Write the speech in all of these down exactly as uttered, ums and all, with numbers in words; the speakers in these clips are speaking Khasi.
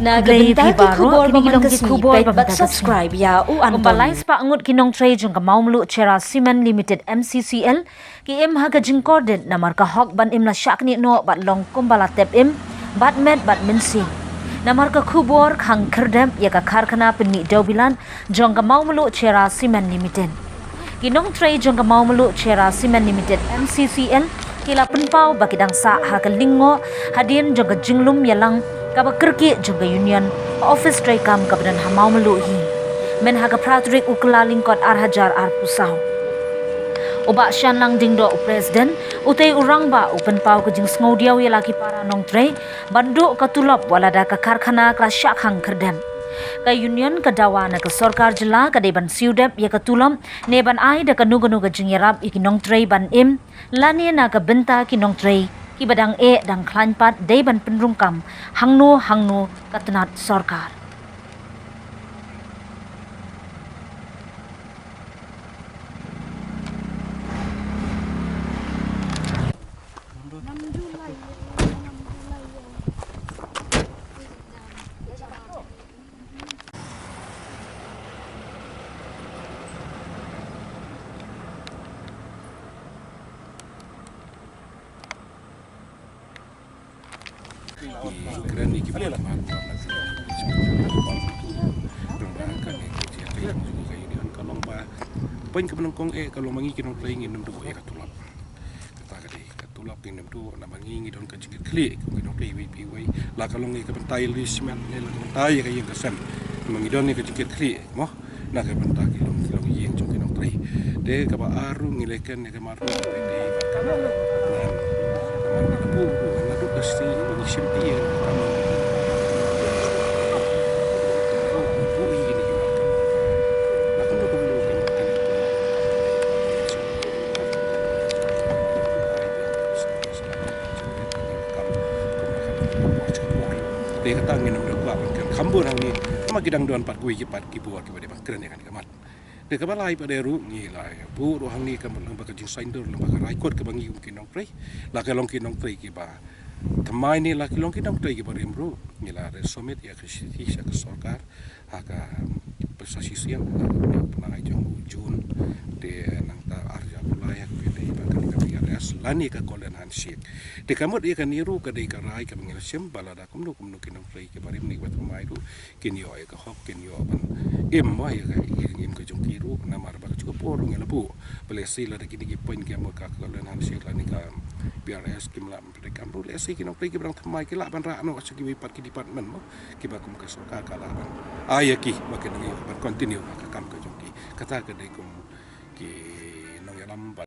Na ka bynta ki khubor ba man ka sngi, peit bad subscribe ïa u Anthony. Kumba lai spah ngut ki nongtrei jong ka Mawmluh Cherra Cement Limited, M C C L, ki im ha ka jingkordit namar ka hok ban im la shah knieh noh bad long kumba la tep im bad met bad mynsiem. Namar ka khubor khang khyrdep ïa ka karkhana pynmih dewbilat jong ka Mawmluh Cherra Cement Limited. Ki nongtrei jong ka Mawmluh Cherra Cement Limited, M C C L, ki la pynpaw ba ki dang sah ha ka lyngngoh hadien jong ka jinglum ïalang kaba kyrkieh jong ka Union ha office treikam kaba don ha Mawmluh hi, myn ha ka phra tarik u Kyllalyngkot ar hajar arphew saw. U Bah Shanlang Diengdoh, u President, utei u rangbah, u pynpaw ka jingsngewdiaw ïa la ki para nongtrei ban duh ka tulop wat lada ka karkhana ka la shah khang khyrdep. Ka Union ka dawa na ka sorkar jylla ka dei ban siew dep ïa ka tulop ne ban ai da kano kano ka jingïarap ïa ki nongtrei ban im, lane na ka bynta ki nongtrei kiba dang eh dang khlaiñ pat dei ban pynrung kam hangno hangno ka tnat sorkar. Ki kren ïa ki ba kane ka jingïatrei jong ka union ka long ba, pyn ka ba nyngkong eh ka long ba ngi ki nongtrei ngin ym duh ïa ka tulop. Kata ka dei ka tulop ngin ym duh namar ngi ngi don ka jingkitkhlieh, ngi don ka iwei pa iwei. La ka long ïa ka bynta ïa list met ne la ka bynta ïa ka ïing ka sem, namar ngi don ïa ka jingkitkhlieh mo. Na ka bynta ki long ki long ïing jong ki nongtrei. Te kaba ar ruh ngi leh kren ïa ka mar ruh, te ka mar ruh, ka mar ruh, ka mar ruh ka sti ba ngi shim ti ïa ka mar. Te kata ngin ym da kwah ban kren kham bun hangne, ma ki dang don pat kiwei ki pat ki bor kiba dei ban kren ïa kane ka mat. Te kaba lai pat de ruh ngi la ïa buh ruh hangne ka mut lyngba ka jingsaiñdur lyngba ka High Court kaba ngi kum ki nongtrei, la ka long ki nongtrei kiba thymmai ne la ki long ki nongtrei kiba rim ruh ngi la re submit ïa ka shithi sha ka sorkar ha ka pisa shisien ha ka bnai jong u June. Te nangta ar hajar arphew lai ha ka bynta ba ka dei ka P R S lane ka Golden Handshake. Te ka mut ïa kane ruh ka dei ka rai kaba ngi la shim ba lada kumno kumno ki nongtrei kiba rim ne kiba thymmai ruh kin ïoh ïa ka hok, kin ïoh ban im ma ïa ka ïing im ka jong ki ruh namar ba ka juh ka por ruh ngi la buh. Ba lehse lada kine ki point ki ïa mut ka Golden Handshake lane ka P R S kim lah ban pyndonkam ruh lehse ki nongtrei kiba dang thymmai ki lah ban rah noh sha kiwei pat ki department mo kiba kum ka sorkar ka lah ban ai ïa ki ba kin ïoh ban continue ha ka kam ka jong ki. Kata ka dei kum ki nongïalam bad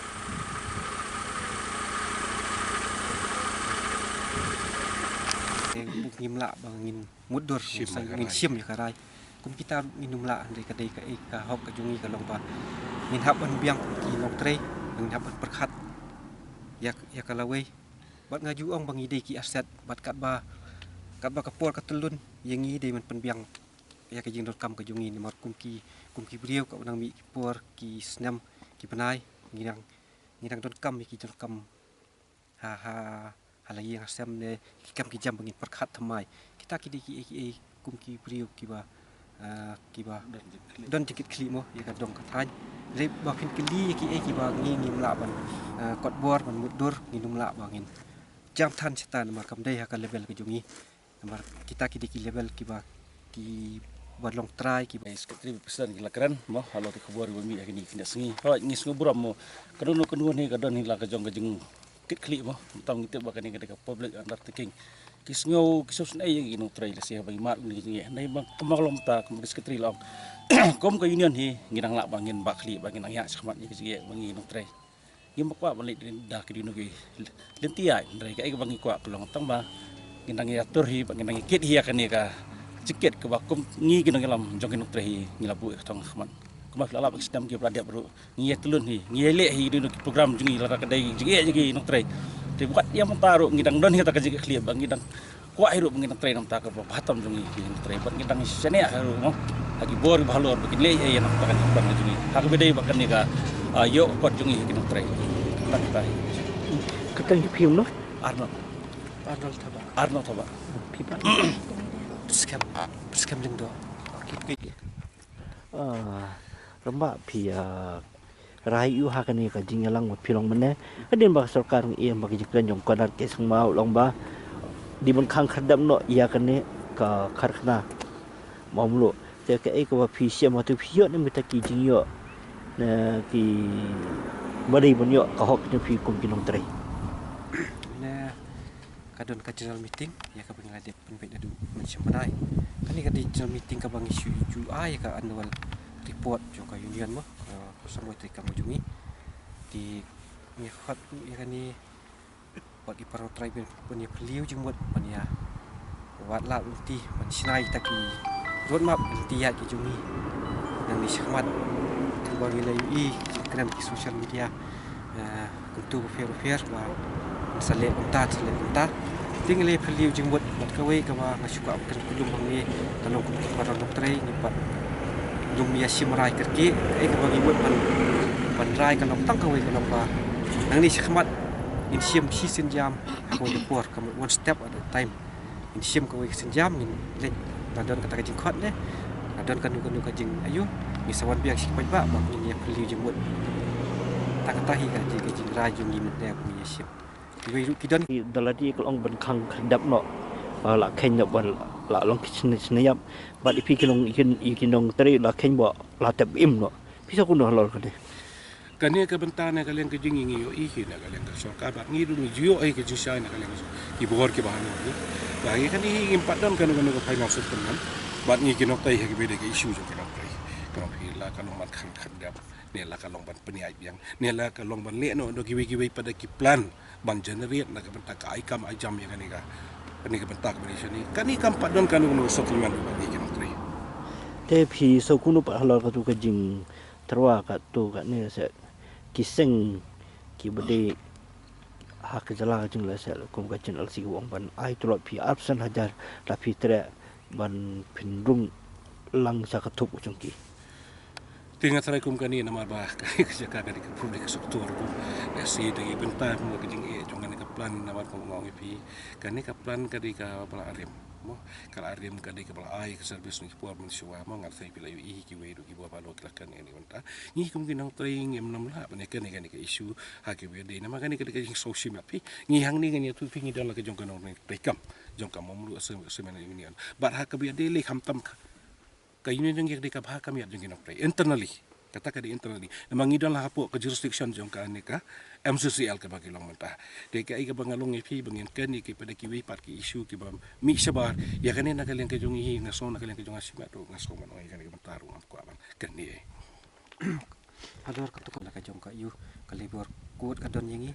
ngim lah ba ngin mutdur, shim ngin ïa ka rai. Shim ïa ka rai. Kum kita ruh ngin ym lah, hynrei ka dei kaei ka hok ka jong ngi ka long ba ngin hap ban biang kum ki nongtrei, ngin hap ban pyrkhat ïa, ïa ka lawei. Bad nga ju ong ba ngi dei ki asset, bad katba, katba ka por ka tyllun ïa ngi dei ban pynbiang ïa ka jingdonkam ka jong ngi namar kum ki, kum ki briew kaba nang mih ki por ki snem ki bnai ngi dang, ngi dang donkam ïa ki jingdonkam ha, ha, ha la ïing ha sem ne ki kam ki jam ba ngin pyrkhat thymmai. Kita ki dei kiei kiei kum ki briew kiba, ah, kiba don jingkitkhlieh mo ïa ka dong ka thaiñ. Hynrei ba phin kylli ïa kiei kiba ngi ngim lah ban, ah, kot bor ban mutdur ngin ym lah ba ngin jam than shata namar kam dei ha ka level ka jong ngi. Namar kita ki dei ki level kiba, kiba long trai kiba. Secretary, President ki la kren mo halor ki khubor kiba mih ha kine ki khyndiat sngi. Hooid ngi sngewburom mo. Kano kano hi ka don hi la ka jong ka jingkitkhlieh mo. Mynta ngi tip ba kane ka dei ka public undertaking. Ki sngew, ki sngewsynei ïa ki nongtrei lehse haba ngi mad kine ki jingeh. Hynrei ba kumba ka long mynta kumba ka Secretary la ong, kum ka union hi ngi dang lah ba ngin bah khlieh ba ngin dang ïaid shakhmat ïa ki jingeh ba ngi nongtrei. Ngim kwah ban leit da kino kino ki lynti ïaid, hynrei kaei kaba ngi kwah ka long tang ba ngin dang ïatur hi bad ngin dang ïakit hi ïa kane ka jingkit kaba kum ngi ki nongïalam jong ki nongtrei hi ngi la buh ïa ka thong ha khmat. Kumba phi la lap ïa ki snem kiba la dep ruh ngi ïa tylun hi, ngi ïa leh hi kino kino ki program jong ngi lada ka dei jingeh jong ki nongtrei. Te wat ïa mynta ruh ngi dang don hi kata ka jingkitkhlieh ba ngi dang kwah hi ruh ba ngin nang trei na ka bynta kaba bha tam jong ngi, ngin trei bad ngin dang shaniah hi ruh mo ha ki bor kiba halor ba kin leh ei ei na ka bynta ka jingpang jong ngi ha kaba ïadei bad kane ka, ah, ïoh kot jong ngi ha ki nongtrei. Tang kita hi. Ka kyrteng jong phi u noh? Arnold. Arnold Thabah. Arnold Thabah. Phi bah? Skhem, skhem lyngdoh. Ah, rangbah phi, ah, rai ïa u ha kane ka jingïalang ba phi long mynne. Hadien ba ka sorkar ngi ïa ba ka jingkren jong ka Conrad K Sangma u long ba dei ban khang khyrdep noh ïa kane ka karkhana Mawmluh. Te kaei kaba phi shem, hato phi ïoh ne em kita ki jingïoh ne ki ba dei ban ïoh ka hok jong phi kum ki nongtrei? Ne ka don ka general meeting ïa kaba ngi la dep pynbeit naduh mynshem bnai. Kane ka dei general meeting kaba ngi shu ju ai ïa ka annual report jong ka union mo, ka samoi trei kam jong ngi. Te ngi khot ruh ïa kane bad ki para nongtrei ban, ban ïa phylliew jingmut, ban ïa wad lad lynti, ban shna ïa kita ki roadmap lynti ïaid ki jong ngi. Nangne shakhmat kumba ngi la ïohi jingkren ki social media, eh, kumto bapher bapher ba sa leh kumta, sa leh kumta. Te ngi la ïa phylliew jingmut bad kawei kaba nga shu kwah ban kren kylum hangne, ka long kum ki para nongtrei ngi pat lum ïa shim rai kyrkieh, kaei kaba ngi mut ban, ban rai ka long tang kawei ka long ba nangne shakhmat ngin shim shi sienjam ha kawei ka por, ka mut one step at a time. Ngin shim kawei ka sienjam, ngin leit, la don kata ka jingkhot ne, la don kano kano ka jingaiu, ngin sa wan biang sha ki paidbah ba ngin ïa phylliew jingmut. Ta kata hi ka jing, ka jingrai jong ngi mynne ba ngin ïa shim. Kiwei ruh ki don. Ki da lade ka long ban khang khyrdep noh, ba la kheiñ noh ban la long ki sne-, sniap. Bad ïa phi ki long, ïa ki, ïa ki nongtrei la kheiñ ba la tep im noh. Phi sa kumno halor kane? Kane ka bynta na ka liang ka jong ngi, ngi ïohi hi na ka liang ka sorkar, bad ngi ruh ngi ju ïohi ka jingshai na ka liang ki bor kiba ha ngi. Ba ngi kane hi ngim pat don kano kano ka financial problem. Bad ngi ki nongtrei ha kiba dei ka issue jong ki nongtrei. Ka long phi la ka long ban khang khyrdep, ne la ka long ban pynïaid biang, ne la ka long ban leh noh da kiwei kiwei pat da ki plan ban generate na ka bynta ka ai kam ai jam ïa kane ka, kane ka bynta kaba dei shane. Kane kam pat don kano kano ka settlement ba ngi ki nongtrei. Te phi sa kumno pat halor kato ka jingtyrwa kato kane se ki seng kiba dei ha ka jylla ka jingleh se kum ka Chin L C ka ong ban ai tulop phi arphew san hajar, la phi treh ban pynrung lang sha ka thup ka jong ki. Te nga tharai kum kane namar ba kane ka jaka ka dei ka public sector ko. Lehse da ngi bynta mo ka jingeh jong kane ka plan namar kum nga ong ïa phi. Kane ka plan ka dei kaba la rim mo. Ka la rim, ka dei kaba la ai ka service na ki por mynshuwa mo. Nga tharai phi la ïohi kiwei ruh kiba baroh ki la kren ïa kane ka bynta. Ngi kum ki nongtrei ngim nym lah ban ïa kane, kane ka issue ha kiba dei namar kane ka dei ka jingsngew shim ïa phi. Ngi hangne ngi ïathuh phi ngi don la ka jong ka nongtrei kam jong ka Mawmluh Cement Union. Bad ha kaba dei lei khamtam ka ka union jong ngi ka dei ka bha ka miat jong ki nongtrei internally. Kata ka dei internally. Namar ngi don la hapoh ka jurisdiction jong kane ka M C C L kaba ki long mynta. Te kaei kaba nga long ïa phi ba ngin kren ïa ki pat da kiwei pat ki issue kiba mih shabar ïa kane na ka liang ka jong ngi hi, nga sngew na ka liang ka jong nga shimet ruh nga sngew ban ong ïa kane ka bynta ruh ngam kwah ban kren ïa. Halor kato ka, la ka jong ka aiu, ka labour code ka don ïa ngi,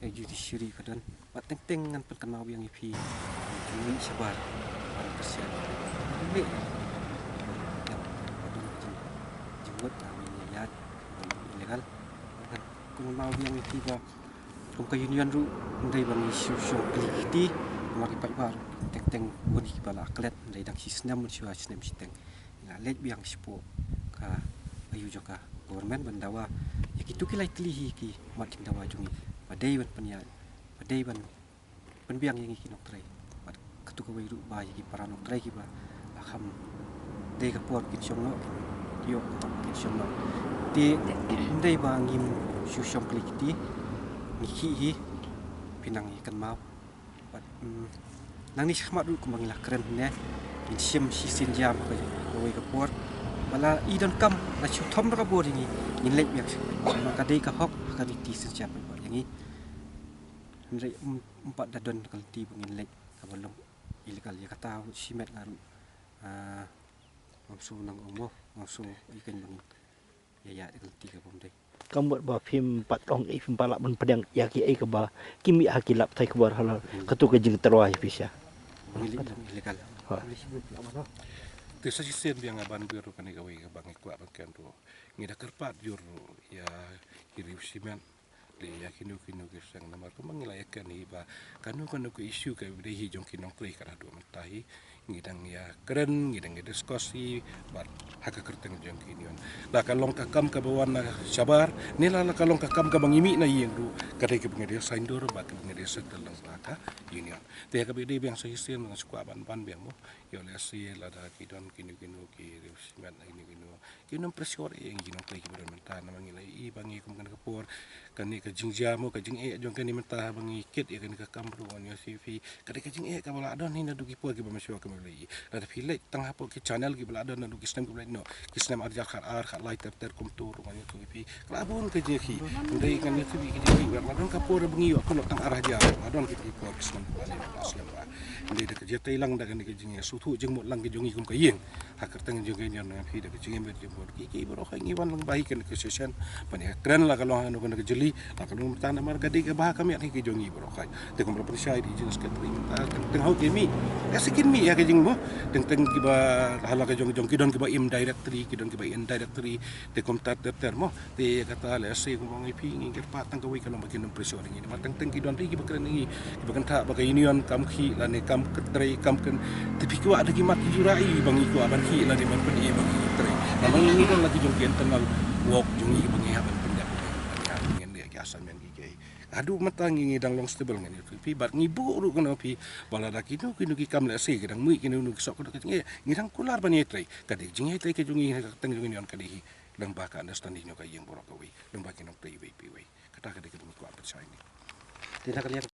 ka judiciary ka don. Bad teng teng ngan pynkynmaw biang ïa phi, ki mih shabar ban kyrshan. Mih ka don ka jing, jingmut ba ngin ïa ïaid illegal. Ngan pynkynmaw biang ïa phi ba kum ka union ruh ym dei ba ngi shu shong kli kti, namar ki paidbah ruh teng teng bun kiba la klet, ym dei dang shi snem, shu ha snem shiteng. Ngi la leit biang shapoh ka aiu jong ka government ban dawa ïa kito ki lai tylli hi ki mat jingdawa jong ngi ba dei ban pynïaid, ba dei ban pynbiang ïa ngi ki nongtrei. Bad kato kawei ruh ba ïa ki para nongtrei kiba la kham dei ka por kin shong noh, kin ïoh ka por kin shong noh. Te ym dei ba ngim shu shong kli kti, ngi khih hi, phin nang ïa kynmaw. Bad, mm, nangne shakhmat ruh kumba ngi la kren ne, ngin shim shi sienjam ha kawei ka por. Ba la i donkam, la shu thom da ka bor ïa ngi, ngin leit biang sha kawei. Namar ka dei ka hok ha ka riti sienjam ba ïa ngi. Hynrei ym, ym pat da don ka lynti ba ngin leit kaba long illegal. Ïa kata shimet nga ruh, ah, ngam sngew nang ong mo, ngam sngew ïa kane ba ngin ïa ïa ka lynti kaba ym dei. Ka mut ba phim pat ong ei, phim pat lah ban pdiang ïa kiei kiba ki mih ha ki lap thai khubor halor kato ka jingtyrwa ïa phi sha. Ngi leit long illegal. Ha. Te sa shisien biang nga ban bor ruh kane kawei kaba ngi kwah ban kren ruh. Ngi da kyrpad jur ruh ïa ki riew shimet, leh ïa kino kino ki seng namar kumba ngi la ïa kren hi ba kano kano ka issue kaba dei hi jong ki nongtrei ka la duh mynta hi. ngi dang ïa kren, ngi dang ïa discuss hi bad ha ka kyrteng jong ki union. La ka long ka kam kaba wan na shabar, ne la, la ka long ka kam kaba ngi mih na ïing ruh, ka dei kaba ngi dei sign dur bad kaba ngi dei settle lang bad ka union. Te kaba dei biang sa hisien ngan shu kwah ban ban biang mo. Ïoh lehse lada ki don kino kino ki revestment kino kino, ki nang pressure ïa ngi nongtrei kiba don mynta, namar ngi la ïohi ba ngi kum kane ka por, kane ka jingjia mo, ka jingeh jong kane mynta ba ngi kit ïa kane ka kam ruh ngan ïathuh ïa phi. Ka dei ka jingeh kaba la don hi naduh ki por kiba mynshuwa kaba la ïohi. Lada phi leit tang hapoh ki channel kiba la don naduh ki snem kiba la ïohi, ki snem ar hajar khat ar, khat lai ter ter kumto ruh ngan ïathuh ïa phi. Ka la bun ka jingïakhih. Hynrei ngan ïathuh ïa phi ka jingïakhih, la don ka por ba ngi ïoh pynlong tang ar hajar, la don ki por ki snem ba la ïoh snem ba. Hynrei da ka jingïatei lang da kane ka jingïasngewthuh jingmut lang ki jong ngi kum ka ïing. Ha kyrteng jong ka union, ngan ïathuh ïa phi da ka jingïamir jingmut. Ki, ki baroh hi ngi wan lang ba hi kane ka session. Ban ïakren la ka long ha kano kano ka jylli, la ka long mynta namar ka dei kaba ha ka miat hi ki jong ngi baroh hi. Te kumba la pynshai da i jong secretary mynta, teng teng ha u ki mih. Ïa sa kin mih ïa ka jingmo. Teng teng kiba ha la ka jong jong ki don kiba im directory, ki don kiba im directory. Te kumta ter ter mo. Te kata lehse kumba ngi phi ngi kyrpad tang kawei ka long ba kin ym pressure ïa ngi. Namar teng teng ki don hi kiba kren ïa ngi, kiba kynthah ba ka union kam khih lane kam kyntrei kam kyn, te phi kwah da ki mat ki jura ïa ba ngi kwah ban khih lane ban pyn-i ba ngi kyntrei. Namar ngi don la ki jong ki internal work jong ngi ba ngi hap ban pyndep, ba ngi hap ban ngin leh ki assignment ki kiei. Haduh mynta ngi, ngi dang long stable ngan ïathuh ïa phi bad ngi buh ruh kano phi ba lada kino kino ki kam lehse ki dang mih kino kino ki soh kano ka jingeh, ngi dang kular ban ïatrei. Ka dei jingïatrei ka jong ngi ha ka kyrteng jong union ka dei hi. Lyngba ka understanding jong ka ïing baroh kawei, lyngba ki nongtrei iwei pa iwei. Kata ka dei kaba ngi kwah ban pynshai ïa ngi. Te na ka liang